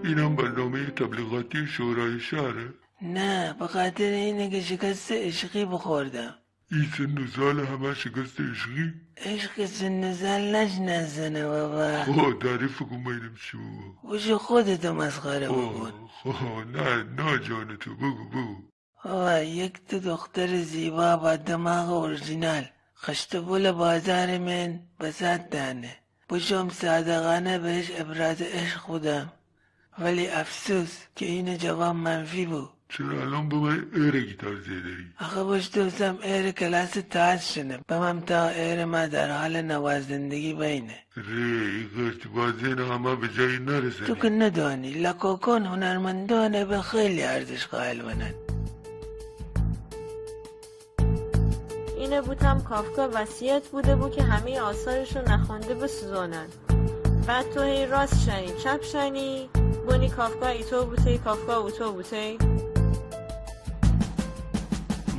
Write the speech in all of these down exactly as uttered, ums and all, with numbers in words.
اینم برنامهٔ تبلیغاتی شورای شهره؟ نه، به خاطر اینه که شکست عشقی بخوردم. ای سن و سال همه شکست عشقی؟ عشق سن و سال نشناسنه بابا. خو تعریف کن بینم چی بابا. بوشو خودتو مسخره بکن. خو نه، نه جان تو، بگو، بگو. بابا، یک تا دختر زیبا با دماغ اورجینال خشت و پل بازار من بساط دأنه. بوشوم صادقانه بهش ابراز عشق بودم، ولی افسوس که اینه جواب منفی بو. چره الان بمای ایر گیتار زئیدری؟ آخه بوشتوسم ایر کلاس تاج شنه، بمم تا ایر ما در حال نوازندگی بینه. ره، ای قرتی بازین همه به جایی نرسنی. تو که ندانی، لکوکون هنرمندانه به خیلی ارزش قائل بنن. اینه بوتم کافکا وصیت بوده بو که همهٔ آثارشو نخوانده بسوزانن. بعد تو هی راست شنی، چپ شنی، بونی کافکا ایتو بوته، کافکا اوتو بوته.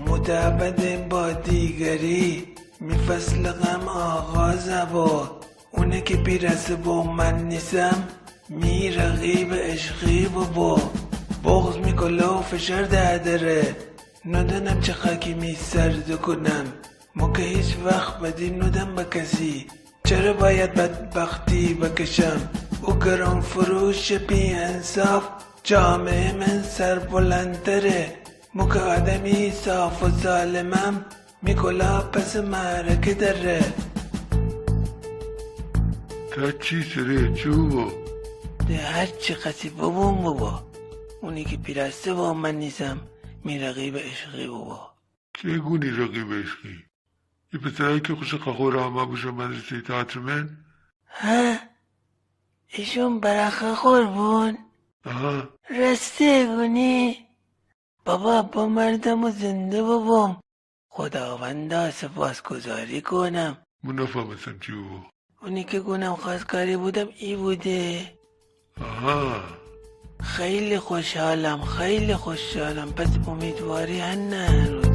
متعبدیم با دیگری، می فصل غم آغاز بو. اونه که پیرسه بو من نیسم، می رقیب عشقی ببو. بغض می کلا و فشار دأدره، ندانم چه خاکی می سر دکنم. مو که هیچ وقت بدی ندم به کسی، چره باید بدبختی بکشم؟ او گران فروش بی انصاف، جامعه من سربلندتره. مو که آدمی صاف و سالمم، می کلا پس معرکه دره. تا چی سره چی ببو؟ ده هر چی خاسی ببون ببو. اونی که پیرسه بو من نیسم، می رقیب عشقی ببو. چه گونی رقیب عشقی؟ ای پسرایی که خوش خاخور همه بوشو مدرسهٔ تئاتر من؟ ها؟ ایشون برا خاخور بون؟ آها. راسته گونی؟ بابا، بمردم و زنده ببوم، خداوندا سپاسگزاری کنم. مو نفهمستم چی ببو. اونی که گونم خواستگاری بودم، ای بوده. آها. خیلی خوشحالم، خیلی خوشحالم. پس امیدواری هنه هنوز.